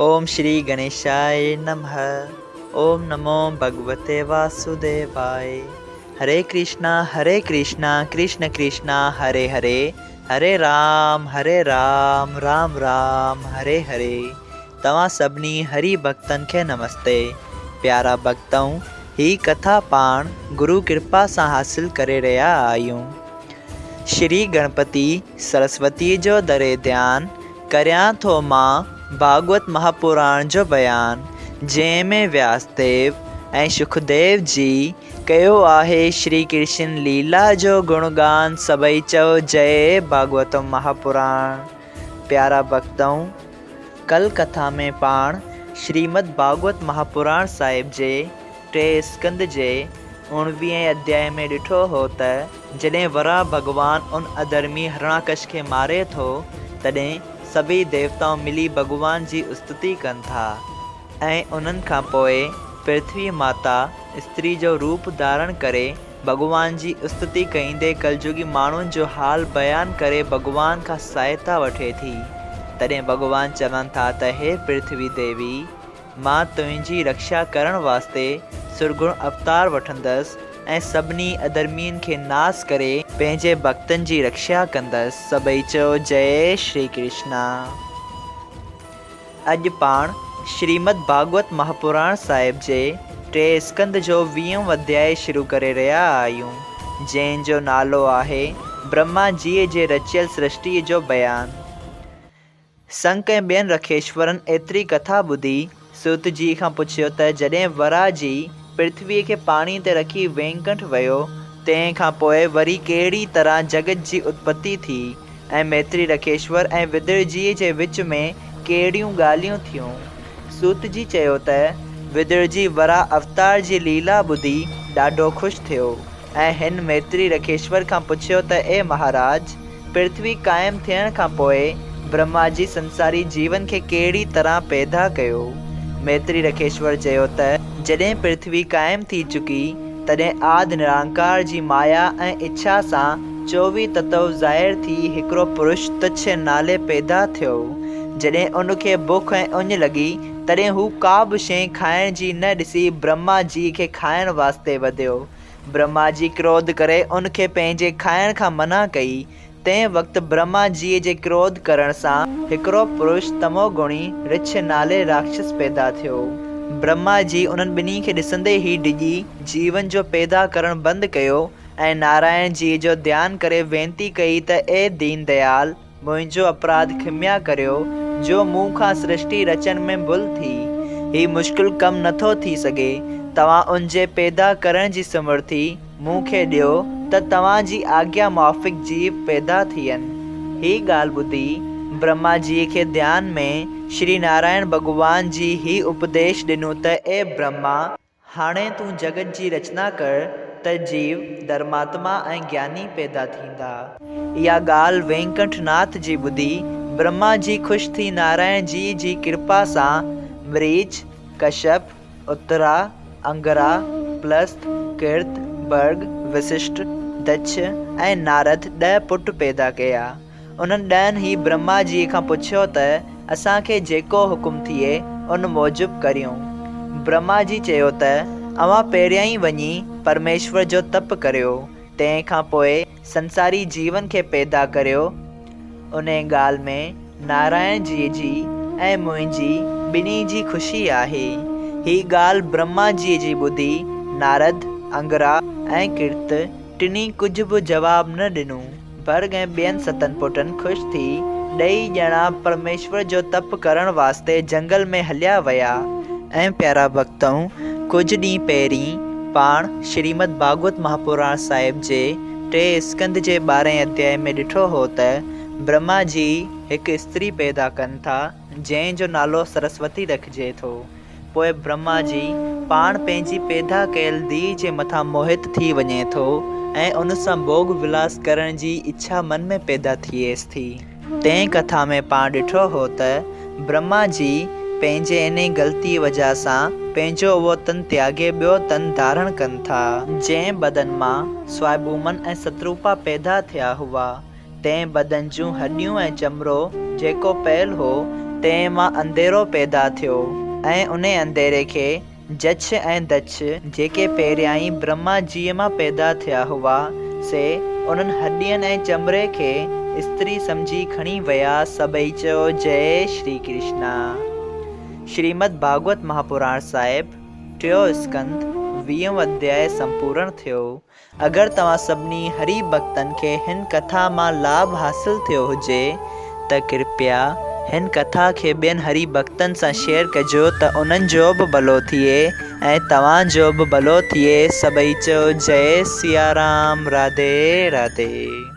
اوم شري گڻيشاء نمه اوم نمو ڀڳوتي واسوديواء هري ڪرشنا هري ڪرشنا ڪرشن ڪرشنا هري هري هري رام هري رام رام رام هري هري توهان سڀني هري ڀڳتن کي نمستي پيارا ڀڳتؤ هي ڪٿا پاڻ گرو ڪرپا سان حاصل ڪري رهيا آهيون شري گڻپتي سرسوتي جو دري ڌيان ڪريان ٿو مان ڀاڳوت مهاپراڻ جو بيان، جنهن ۾ وياس ديو ۽ شڪديو جي ڪيو آهي شري ڪرشن ليلا جو گڻگان سڀئي چئو جئي ڀاڳوت مهاپراڻ. پيارا ڀڳتؤ! ڪل ڪٿا ۾ پاڻ شريمد ڀاڳوت مهاپراڻ صاحب جي ٽي اسڪنڌ جي اوڻويهين اڌيائي ۾ ڏٺو هو ته جڏهن وراهه ڀڳوان ان اڌرمي هرڻاڪش کي ماري ٿو، تڏهن سڀئي ديوتائون ملي ڀڳوان جي استتي ڪن ٿا ۽ انهن کان پوء پرٿوي ماتا استري جو روپ ڌارڻ ڪري ڀڳوان جي استتي ڪئيندي ڪلجڳي ماڻهن جو حال بيان ڪري ڀڳوان کان سهائتا وٺي ٿي. تڏهن ڀڳوان چون ٿا ته هي پرٿوي ديوي! مان تنهنجي رڪشا ڪرڻ واسطي سرگڻ اوتار وٺندس ۽ سڀني اڌرمين کي ناس ڪري پنهنجي ڀڳتن جي رڪشا ڪندس. سڀئي چئو جئي شري ڪرشنا. اڄ پاڻ شريمد ڀاڳوت مهاپراڻ صاحب جي ٽي اسڪنڌ جو ويهون اڌيائي شروع ڪري رهيا آهيون، جنهن جو نالو آهي برهما جيء جي رچيل سرشٽيء جو بيان. سنڪ ۽ ٻين رکيشورن ايتري ڪٿا ٻڌي، سوت جيء کان پڇيو ته جڏهن وراهه جي پرٿويء کي پاڻيء تي رکي وينڪنٺ ويو، تنهن کان پوء وري ڪهڙي طرح جڳت جي اتپتي ٿي ۽ ميتري رکيشور ۽ ودر جيء جي وچ ۾ ڪهڙيون ڳالهيون ٿيون؟ سوت جي چيو ته ودر جي وراهه اوتار جي ليلا ٻڌي ڏاڍو خوش ٿيو ۽ هن ميتري رکيشور کان پڇيو ته اي مهاراج! پرٿوي قائم ٿيڻ کان پوء برهما جي سنساري جيون کي ڪهڙي طرح پيدا ڪيو؟ ميتري رکيشور چيو ته جڏهن پرٿوي قائم ٿي چڪي، تڏهن آد نرانڪار جي مايا ۽ اڇا سان چوويهه تتو ظاهر ٿي هڪڙو پرش تڇ نالي پيدا ٿيو. جڏهن ان کي بک ۽ اڃ لڳي، تڏهن هو ڪابه شيء کائڻ جي نه ڏسي برهما جي کي کائڻ واسطي وڌيو. برهما جي ڪروڌ ڪري ان کي پنهنجي کائڻ کان منع ڪئي. تنهن وقت برهما جيء جي ڪروڌ ڪرڻ سان هڪڙو پرش تمو گڻي رڇ نالي راڪشس پيدا ٿيو. برهما جي انهن ٻنهي کي ڏسندي ئي ڊڄي جيون جو پيدا ڪرڻ بند ڪيو ۽ نارائڻ جيء جو ڌيان ڪري وينتي ڪئي ته اي دين ديال! منهنجو اپراڌ کميا ڪريو، جو مون کان سرشٽي رچڻ ۾ ڀل ٿي. هي مشڪل ڪم نٿو ٿي سگهي. توهان ان جي پيدا ڪرڻ جي سمرٿي مون کي ڏيو ته توهان جي آگيا موافق جيو پيدا ٿين. هي ڳالهه ٻڌي برهما جيء کي ڌيان ۾ شري نارائڻ ڀڳوان جي هي اپديش ڏنو ته اي برهما! هاڻي تون جڳت جي رچنا ڪر ته جيو، ڌرماتما ۽ گياني پيدا ٿيندا. اها ڳالهه وينڪنٺ ناٿ جي ٻڌي، برهما جي خوش ٿي نارائڻ جيء جي ڪرپا سان مريچ، ڪشپ، اترا، انگرا، پلست، ڪرت، برگ، وسشٽ، دڇ ۽ نارد ڏهه پٽ پيدا ڪيا. انهن ڏهن ئي برهما جيء کان پڇيو ته اسان کي جيڪو حڪم ٿئي ان موجب ڪريون. برهما جي چيو ته اوهان پهريائين وڃي پرميشور جو تپ ڪريو، تنهن کان پوء سنساري جيون کي پيدا ڪريو. انهي ڳالهه ۾ نارائڻ جيء جي ۽ منهنجي ٻنهي جي خوشي آهي. هي ڳالهه برهما جيء جي ٻڌي نارد، انگرا ۽ ڪرت ٽنهي ڪجهه به جواب نه ڏنو. ڀرڳ ۽ ٻين ستن پٽن خوش ٿي ڏهي ڄڻا پرميشور جو تپ ڪرڻ واسطي جنگل ۾ هليا ويا. ۽ پيارا ڀڳتؤ! ڪجهه ڏينهن پهرين پاڻ شريمد ڀاڳوت مهاپراڻ صاحب جي ٽي اسڪنڌ جي ٻارهين اڌيائي ۾ ڏٺو هو ته برهما جي هڪ استري پيدا ڪن ٿا، جنهن جو نالو سرسوتي رکجي ٿو. پوء برهما جي پاڻ پنهنجي پيدا ڪيل ڌيء جي مٿان موهت ٿي وڃي ٿو ۽ ان سان ڀوڳ ولاس ڪرڻ جي اڇا من ۾ پيدا ٿئيس ٿي. تنهن ڪٿا ۾ پاڻ ڏٺو هو ته برهما جي پنهنجي انهي غلطيء وجهه سان پنهنجو اهو تن تياڳي ٻيو تن ڌارڻ ڪن ٿا. جنهن بدن مان سوائڀومن ۽ ستروپا پيدا ٿيا هئا، تنهن بدن جون هڏيون ۽ چمڙو جيڪو پيل هو، تنهن مان انڌيرو پيدا ٿيو ۽ انهي انڌيري کي جڇ ۽ دڇ، جيڪي پهريائين برهما جيء مان پيدا ٿيا هئا، سي انهن هڏين ۽ چمڙي کي استري سمجهي کڻي ويا. سڀئي چيو جئي شري ڪرشنا. شريمد ڀاڳوت مهاپراڻ صاحب، ٽيون اسڪنڌ، ويهون اڌياء سمپورڻ ٿيو. اگر توهان سڀني هري ڀڳتن کي هن ڪٿا مان لاڀ حاصل ٿيو هجي ته ڪرپيا هن ڪٿا کي ٻين هري ڀڳتن سان شيئر ڪجو ته انهن جو به ڀلو ٿئي ۽ توهان جو به ڀلو ٿئي سڀئي چئو جئي سيارام راڌي راڌي.